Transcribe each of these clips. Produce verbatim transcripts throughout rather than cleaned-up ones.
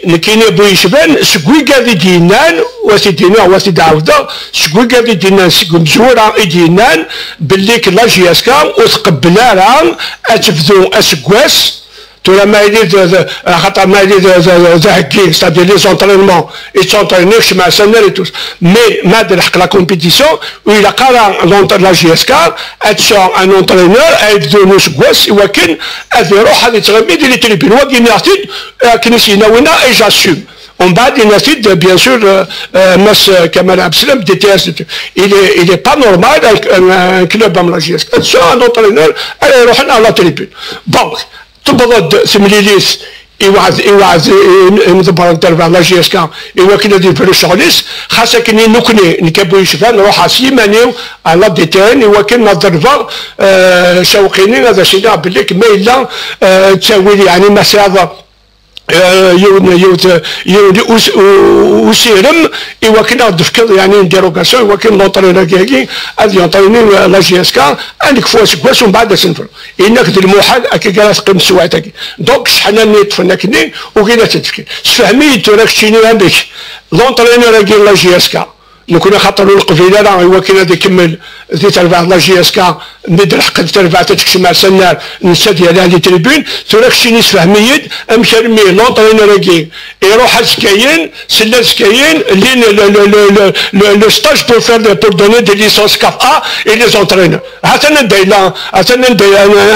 Nekkini bu yecban seg wigad i d-yennan, wa t-id-iniɣ, wa t-id-ɛawdeɣ, seg wigad i d-yennan, seg umezwura i d-yennan belli k la J S K ur tqebbel ara ad tebdu aseggas. Tura ma yili d, d, axaṭer ma yili d, d, d, d aheggi, c'est-à-dire les entraînements, i ttentrini kecc mɛa sannar et tout. Mais ma d lḥeq la compétition, ur ilaq ara l'entra-, la J S K ad tesɛu un entraîneur ay yebdun useggas i wakken ad iruḥ ad yettɣimi di les tribunes. Wagi nniɣ-t-id, akken i s-yenna winna, et j'assume. Umbeɛd yenna-t-id, bien sûr, euh, euh, Mass Kamal Abdeslam, D T S, il est, il est pas normal, un, un, un club am la J S K, ad tesɛu un entraîneur ara iruḥen à la tribune. Donc, tewweḍ-d temlilit, iweɛd, iweɛd i, i, imḍebbren n terbaɛt la J S K i wakken ad yefru ccɣel-is, xas akken i nekkni, nekk a bu yecban, ruḥeɣ s yiman-iw à la D T N i wakken ad ḍelbeɣ, euh, Cawqini, ad as-iniɣ belli ma yella, euh, ttawil, yeɛni ma tesɛiḍ, euh, yiwen, yiwet, yiwen us-, u-, usirem i wakken ad d-tefkeḍ, yeɛni, une dérogation i wakken l'entraîneur-agi ad yentrini, euh, la J S K, ad nekfu aseggas umbeɛd ad s-nefru. Yenna-k d lmuḥal, akka ara teqqim teswiɛt-agi. Donc, cḥal-nni ṭṭfen akkenni, ugin ad tt-id-fken. Sefhem-iyi-d tura keččini amek l'entraîneur-agi n la J S K, nekkni xaṭer ur neqbil ara i wakken ad ikemmel di terbaɛt la J S K, mi d-lḥeq di terbaɛt ad tekcem ar sannar, netta ad yali les tribunes, tura keččini sefhem-iyi-d amek armi l'entraîneur-agi iruḥ azekka-yin, sella azekka-yin, llin le, le, le, le, le, le stage pour faire, pour donner des licences CAF A et les entraîneurs. Atan anda yella, atan anda,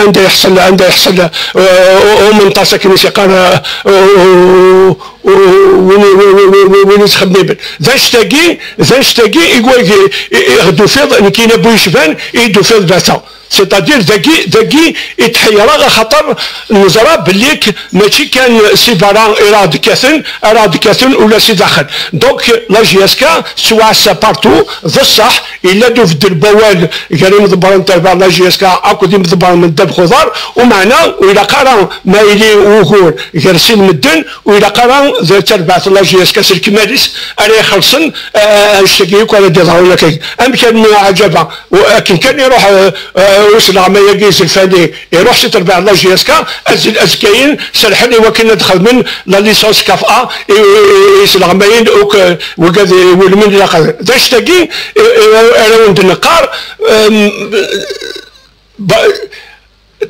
anda yeḥṣel, anda yeḥṣel, euh, umenṭas akken i s-yeqqar, euh, euh, euh, win, win, win, win, win yettxemmimen. D anect-agi, d anect-agi i wa-, i, i, i ɣ-d-tufiḍ, nekkini bu yecban, i d-tufiḍ bata. C'est-à-dire, dagi, dagi i tḥeyreɣ, axaṭer neẓra belli k-, mačči kan si berra i aɣ-d-kkaten, ara aɣ-d-kkaten ula si daxel. Donc, la J S K tettwaɛassa partout, d ṣṣeḥ, yella-d ubeddel n wawal gar imḍebbren n terbaɛt la J S K akked imḍebbren n ddabex uḍar, umeɛna ur ilaq ara ma yili wugur gar sin medden, ur ilaq ara d terbaɛt la J S K s lekmal-is ara ixellṣen, eh, annect-agi akk ara d-iḍrun akka. Amek armi aɛǧaba, u-, akken kan iruḥ, eh, eh, usleɣmay-agi izelfani, iruḥ si terbaɛt la J S K, azekka-yin serḥen i wakken ad xedmen la licence CAF A i, i, i, isleɣmayen akk, eh, wigad iwulmen ilaq ad. D anect-agi, eh, eh, ara wen-d-neqqar, em, ba-,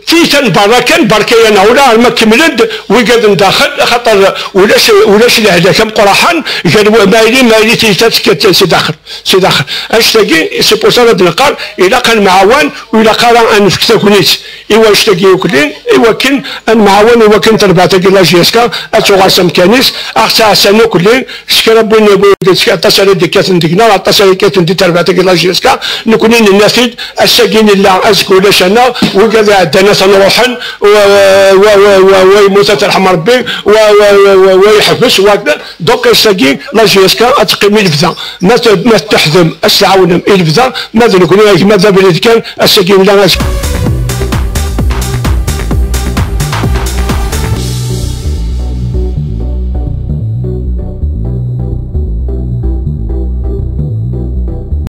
tiyita n berra kan, berka-yaneɣ, ula arma kemmlen-d wigad n daxel, axaṭer ulac, ulac lehlak ameqqraḥen gar wa-, ma yili, ma yili tiyita tekkat si daxel, si daxel. Anect-agi, c'est pour ça ara d-neqqar, ilaq ad nemɛawan, ur ilaq ara ad nefk tagnit i wanect-agi yakk-nni, i wakken ad nemɛawan, i wakken terbaɛt-agi la J S K ad tuɣal s amkan-is, ad ɣ-ttɛassan akk-nni, s kra n win, win, aṭas ara d-ikkaten deg-neɣ, aṭas ara ikkaten di terbaɛt-agi la J S K, nekkni nenna-t-id, ass-agi nella, azekka ulac-aneɣ, wigad iɛeddan atan ruḥen, wa, wa, wa yemmut ad t-yerḥem Rebbi, wa, wa, wa, wa, wa yeḥbes, wa, donc ass-agi la J S K ad teqqim i lebda. Ma t-, ma teḥdem, ad s-tɛawnem i lebda, ma d nekkni a gma d abrid kan, ass-agi nella azekka.